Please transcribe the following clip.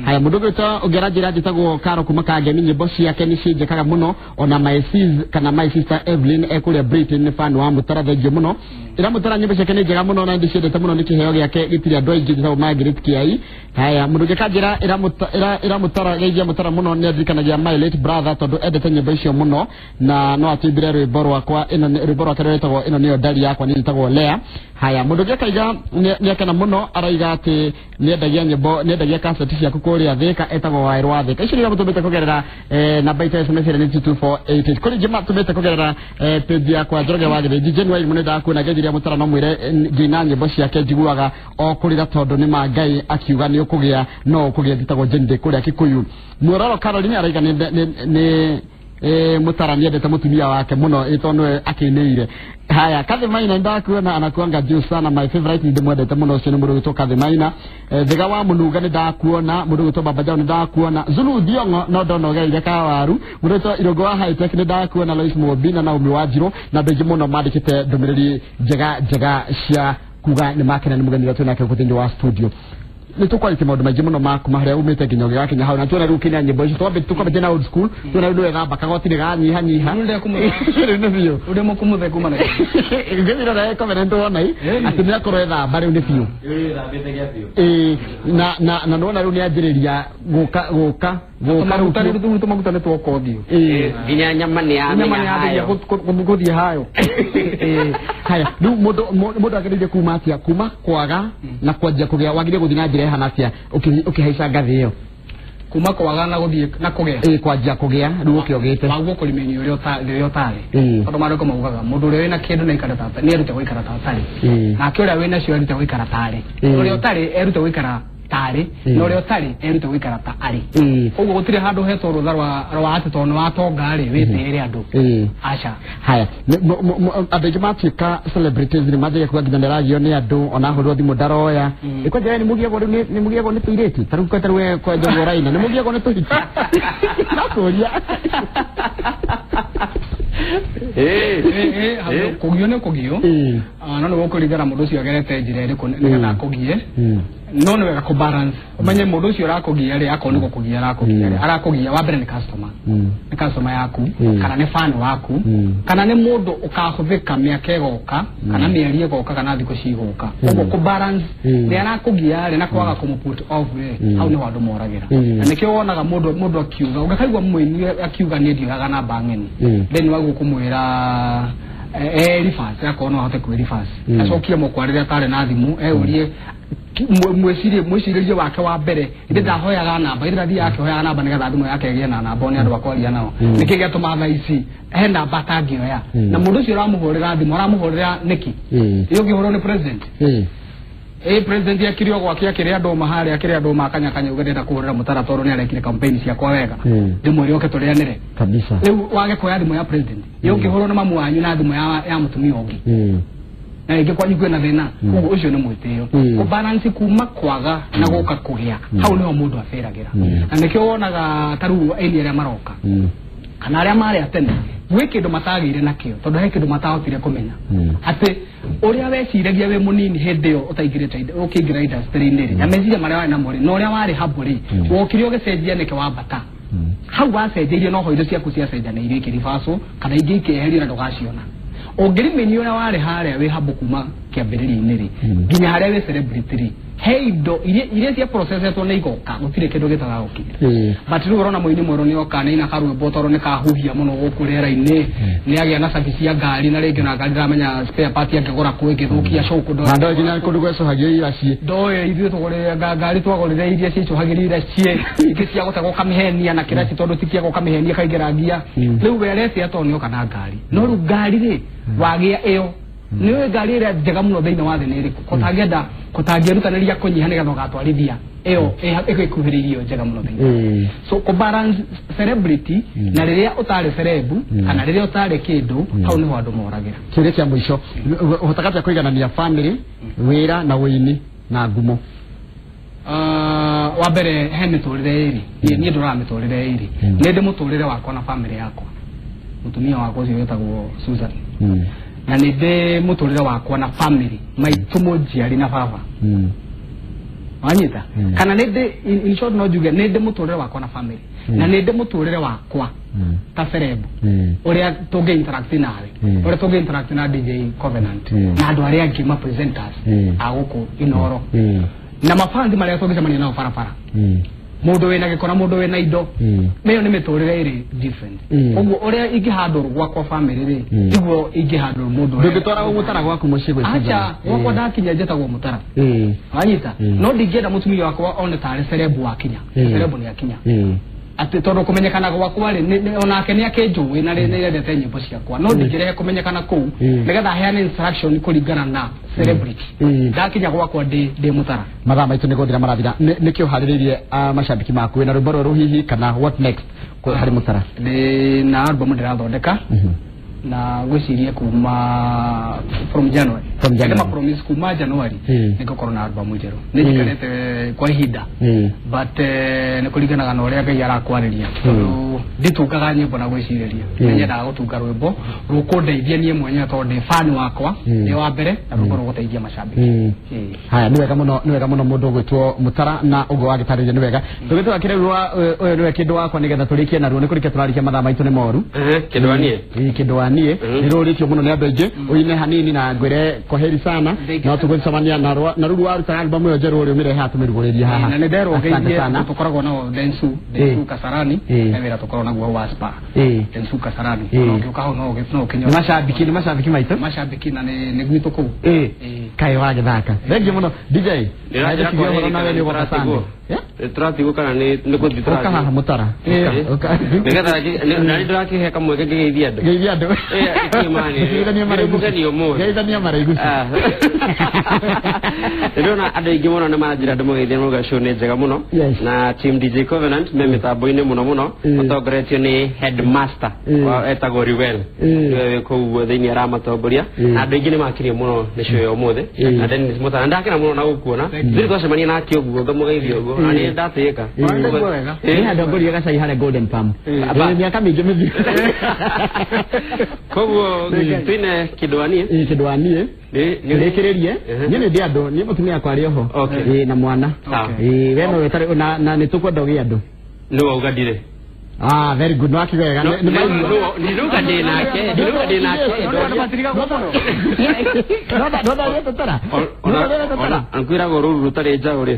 Haya mũndũ ũngĩ ũngĩ aranjĩra njĩtagwo Karo kuma Kangemi, nyĩmbo ciake nĩ cinjĩkaga mũno, ona my sis kana my sister Evelyn ekũrĩa Britain nĩ fan wa Mũtara, thengiũ mũno. Ĩra Mũtara nyĩmbo ciake nĩ njega mũno na ndĩciendete mũno, nĩ kĩheo gĩake gĩtirĩ andũ aingĩ. Njĩtagwo Margaret Kiai. Haya mũndũ ũngĩ akanjĩra ĩra Mũtara, geithia Mũtara mũno, nĩ andirikanagia my late brother tondũ endete nyĩmbo icio mũno, na no atũimbĩre rwĩmbo rwakwa, ĩno rwĩmbo rwake rwĩtagwo ĩno nĩyo ndari yakwa, nĩ njĩtagwo Lea. Haya mũndũ ũngĩ akaiga nĩ akena mũno, araiga atĩ nĩendagia nyĩmbo, nĩendagia kaseti ciaku kũrĩa Thĩka, etagwo Waĩrũ wa Thĩka. Icio nĩiria mũtũmĩte kũgerera namba itũ ya SMS ĩrĩa nĩ 22488. Kũrĩ ingĩ matũmĩte kũgerera page yakwa Njoroge wa Gĩthĩnji. January mũno ndakuona, ngeithiria Mũtara, no mwĩre ngĩina nyĩmbo ciake njiguaga o kũrĩra tondũ nĩ ma Ngai akiuga nĩ ũkũgĩa no ũkũgĩa. Njĩtagwo Jane ndĩ kũrĩa Kikuyu. Mwororo Caroline araiga nĩ Mũtara nĩendete mũtumia wake mũno, tondũ nĩwe akĩnĩire. Haya Kathi Maina ndakuona, anakuanga juu sana, my favorite, ndimwendete mũno. Ũcio nĩ mũndũ ũgwĩtwo Kathi Maina. Thiga wa Mũnunga nĩ ndakuona, mũndũ ũgwĩtwo Baba Jao nĩ ndakuona, Zulu Thiongo no ndona ũgereire kawaru, mũndũ ũgwĩtwo Irũngũ wa High Tech nĩ ndakuona, Lois Mũmbi na Naomi Wanjirũ na andũ aingĩ mũno mandĩkĩte ndũmĩrĩri njega njega cia kuga nĩ makena nĩ mũgeni ũrĩa twĩnake gũkũ thĩinĩ wa studio. Nĩ tũkwarĩtie maũndũ maingĩ mũno ma kuma harĩa umĩte nginya ũgĩgakinya hau, na tuona rĩu kinya nyĩmbo icio tũkwambĩtie na old school, tuona rĩu nĩwethamba kagoti nĩ ganyiha nyiha. Rĩu ndekumũtha. Rĩu nĩ biũ. Ũrĩa mũkumuthe kuma na ngĩthira na covenant wona atĩ nĩ akorwo ethamba rĩu nĩ biũ. Ĩĩ, na nĩwona rĩu nĩ anjĩrĩria gũka gũka gũka rĩu. Tũmaguta rĩu, tũmaguta nĩ twoka ũthiũ. Ĩĩ. Nginya nyama nĩ nyama yamenya nĩ yambĩrĩria hayo. Gũthiĩ hayo. Ĩĩ, haya rĩu mũndũ agĩrĩire kuma atĩa, kuma kwaga na kwanjia kũgĩa, wagĩrĩire gũthiĩ na njĩra ĩhana atĩa ũkĩhaica ngathĩ ĩyo? Kuma kwaga na gũthiĩ na kũgĩa. Ĩĩ, kwanjia kũgĩa rĩu ũkĩogĩte. Waguo kũrimeni ũrĩa rĩrĩa ũtarĩ. Tondũ maandĩko maugaga mũndũ ũrĩa wĩna kĩndũ nĩ aikare ta nĩ erute gũikara ta ũtarĩ, nake ũrĩa wĩnacio erute gũikara ta arĩ. Ũrĩa ũtarĩ erute gũikara ta arĩ, na ũrĩa ũtarĩ erute gũikara ta arĩ. Koguo gũtirĩ handũ hetwo rũtha rwa atĩ tondũ nĩ watonga rĩ wĩtĩĩre andũ. Aca. Haya andũ aingĩ matuĩka celebrities nĩ manjagia kuga nginya nĩaragio nĩ andũ, ona ahũrwo thimũ ndaroya. Kwanja nĩ mũgiagwo rĩu, nĩ mũgiagwo nĩ tũirĩtu ta rĩu kwanja rĩu we kwanja ũguo ũraina nĩ mũgiagwo nĩ tũhiki? Nakũria. Kũgio nĩ kũgio. Ah, no nĩ gũkũringana mũndũ ũcio agerete njĩra ĩrĩkũ nĩgetha akũgie. No nĩ wega kũbalance, ũmenye mũndũ ũcio ũrakũgia rĩ, akorwo nĩ gũkũgia arakũgia rĩ, arakũgia wa mbere nĩ customer, nĩ customer yaku, kana nĩ fan waku, kana nĩ mũndũ ũkahũthĩka mĩaka ĩgoka kana mĩeri ĩgoka kana thikũ cigũka. Ũguo kũbalance nĩ arakũgia rĩ na kwaga kũmũ put off rĩ, hau nĩho andũ moragĩra. Na nĩkĩo wonaga mũndũ akiuga, ũngĩkaigua mũini akiuga niĩ ndioyaga namba ng'eni, then waguo kũmwĩra reverse, akorwo no ahote kwĩ reverse, acokie mũkwa rĩrĩa atarĩ na thimũ, eurie mwĩcirĩrie wake wa mbere, ĩndĩ ndahoyaga namba, ĩndĩ ndathiaga akĩhoyaga namba nĩgetha thimũ yake ĩgĩe na namba nĩ andũ a kwaria nao. Nĩkĩ gĩatũma thaa ici he namba atangĩoya? Na mũndũ ũcio ũramũhũrĩra thimũ aramũhũrĩra nĩkĩ? Ĩ ũngĩhũrwo nĩ president? Ĩ president akiri o gwake akĩrĩa ndũma harĩa, akĩrĩa ndũma akanyakanya, uge ndĩrenda kũhũrĩra Mũtara tondũ nĩ arekire campaign ciakwa wega, ndĩmwĩre oke tũrĩanĩre. Kabisa. Rĩu wage kuoya thimũ ya president, ĩ ũngĩhũrwo nĩ mamu wanyu na thimũ ya mũtumia ũngĩ, na rĩngĩ kwanyu kwĩna thĩna? Koguo ũcio nĩ mwĩtĩo. Kũbalance kuma kwaga na gũka kũgĩa, hau nĩho mũndũ abĩragĩra. Na nĩkĩo wonaga ta rĩu aini arĩa maroka kana arĩa marĩ a tene, gwĩ kĩndũ matagĩire nakĩo tondũ he kĩndũ matahotire kũmenya, atĩ ũrĩa weciragia wĩ mũnini hĩndĩ ĩyo ũtaingĩrĩte ũkĩingĩra industry-inĩ rĩ, na meciria marĩa warĩ namo rĩ, na ũrĩa warĩ humble rĩ, wokire ũgĩcenjia nĩkĩ wambata hau wacenjeirie, noho indo ciaku ciacenjanĩirio ikĩribacwo kana ingĩ ikĩeherio na ndũgaciona. Ũngĩrimini ũrĩa warĩ harĩa wĩ humble kuma kĩambĩrĩria-inĩ rĩ, nginya harĩa wĩ celebrity rĩ, he indo iria cia processetwo nĩ igoka, gũtirĩ kĩndũ gĩtagagũkinyĩra. But rĩu ũrona mũini mwerũ nĩ oka nĩ ina karwĩmbo tondũ nĩ kahuhia mũno gũkũ rĩera-inĩ, nĩ agĩa na service ya ngari, na rĩngĩ ona ngari ndaramenya spare part angĩgũra kũ ĩngĩthũkia cũkũ. Na ndoĩ nginya kũndũ gwecũhagio iraciĩ. Ndoĩ ithuĩ tũgũrĩre ngari, twagũrĩre iria ciicũhagĩrio iraciĩ, ingĩ cia gũtegwo ũkamĩhenia na kĩraci tondũ ti kĩega ũkamĩhenia kaingĩra ngia. Rĩu we arecia tondũ nĩoka na ngari, no rĩu ngari rĩ wagĩa ĩyo, nĩ ũĩ ngari ĩrĩa njega mũno thĩinĩ wa thĩ nĩ ĩrĩkũ? Kũtangĩenda kũtangĩerutanĩria kũnyiha nĩgetha ũgatwarithia ĩyo ĩkuhĩrĩirie ĩyo njega mũno thĩinĩ. So kũbalance celebrity na rĩrĩa ũtarĩ celeb kana rĩrĩa ũtarĩ kĩndũ, hau nĩho andũ moragĩra. Kĩũria kĩa mũico, ũhotaga atĩa kũiganania family, wĩra na wĩini na ngumo? Ah, wa mbere he mĩtũrĩre ĩrĩ. Niĩ ndũraga mĩtũrĩre ĩrĩ. Nĩ ndĩ mũtũrĩre wakwa na family yakwa, mũtumia wakwa ũcio wĩtagwo Susan, na nĩ ndĩ mũtũrĩre wakwa na family maitũ, mũnjiari na baba. Wanyita kana nĩ in short no njuge nĩ ndĩ mũtũrĩre wakwa na family na nĩ ndĩ mũtũrĩre wakwa ta celeb ũrĩa tũngĩ interact nawe, ũrĩa tũngĩ interact na DJ Covenant na andũ arĩa angĩ ma presenters a gũkũ Inoro na mafanzi marĩa tũngĩcemania nao barabara, mũndũ wĩna gĩko na mũndũ wĩna indo, ĩyo nĩ mĩtũrĩre ĩrĩ different. Ũguo ũrĩa ingĩhandũrwo gwakwa family rĩ, tiguo ingĩhandũrwo mũndũ ũrĩa ndũngĩtwara Mũtara gwaku mũciĩ gwĩciria. Acha, gwakwa ndakinya njĩtagwo Mũtara. Wanyita no ndingĩenda mũtumia wakwa one tarĩ celeb wakinya, celeb nĩ akinya atĩ tondũ kũmenyekana gwakwa rĩ onake nĩ akĩnjũĩ na nĩ endete nyĩmbo ciakwa, no ndingĩrehe kũmenyekana kũu nĩgetha heane instruction kũringana na celebrity. Ndakinya gwakwa ndĩ Mũtara. Mathaa maitũ nĩ gũthira marathira, nĩkĩ ũharĩrĩirie macambĩki maku wĩna rwĩmbo rwerũ hihi kana what next harĩ Mũtara? Ndĩ na album ndĩrathondeka na gwĩciria kuma from January. From January. Ndĩ promise kuma January nĩngũkorwo na album njerũ. Nĩ njikarĩte kwa ihinda but nĩ kũringanaga na ũrĩa Ngai arakwarĩria, tondũ nditungaga nyĩmbo na gwĩcirĩria, nĩ nyendaga gũtunga rwĩmbo rũkũndeithia niĩ mwenyewe tondũ ndĩ fan wakwa nĩ wa mbere na rwĩmbo rũgũteithia macambĩki. Haya, nĩ wega mũno, nĩ wega mũno mũndũ ũgwĩtwo Mũtara na ũguo wagĩtarĩria nĩ wega. Tũgĩtwakĩre ũyũ nĩwe kĩndũ wakwa nĩgetha tũrĩkie naruo, nĩ kũrĩkia tũrarĩkia mathaa maitũ nĩ moru. Kĩndũ wa niĩ? Kĩndũ wa niĩ nĩ rũrĩtio mũno nĩ andũ aingĩ, ũine hanini na ngwĩre kwaheri sana, no tũgũcemania na rĩu waruta album ĩyo njerũ ũrĩ ũmĩrehe haha tũmĩrugũrĩrie haha. Na nĩ nderwo ngeithie tũkoragwo nao Densu Kasarani, nĩ wĩra tũkoragwo naguo wa spa Densu Kasarani, ũngĩũka hau no ũkĩnyore. Nĩ macambĩki, nĩ macambĩki maitũ, macambĩki na nĩ gwitũ kũu. Kaĩ wagĩthaka. Thengiũ mũno DJ. Tũratigwo kana nĩ gũthiĩ tũrathiĩ? Ũka haha Mũtara. Nĩgetha na nĩ ndĩrakĩhe kamweke ngĩgeithia andũ. Geithia andũ. Mũgeni ũmũthĩ. Geithania maraiguci. Ndĩrona andũ aingĩ mũno nĩ maranjĩra ndĩmũgeithie marauga show nĩ njega mũno na team DJ Covenant me mĩtambo-inĩ mũno mũno matongoretio nĩ headmaster etagwo Riwel, nĩwe wĩ kũu thĩinĩ aramatongoria na andũ aingĩ nĩ makirie mũno nĩ show ya ũmũthĩ na Dennis Mũtara ndakena mũno na gũkuona, ndirĩ twacemania nake ũguo ngamũgeithia ũguo na nĩ ndatĩĩka. Nĩ handũ ngũrire gacai harĩa Golden Palm mĩaka mĩingĩ mĩthiru. Koguo twine kĩndũ wa niĩ? Kĩndũ wa niĩ rĩkĩrĩrie niĩ nĩ ndĩ andũ, niĩ mũtumia wakwa arĩ oho na mwana we no wetare na nĩ tũkwenda ũgĩe andũ. Nĩ wauga ndirĩ. Ah, very good. No akiwega. Ndiruga ndĩ nake, ndiruga ndĩ nake. No tara. Ona ngwĩragwo rũru rũtarĩ njaũ rĩ.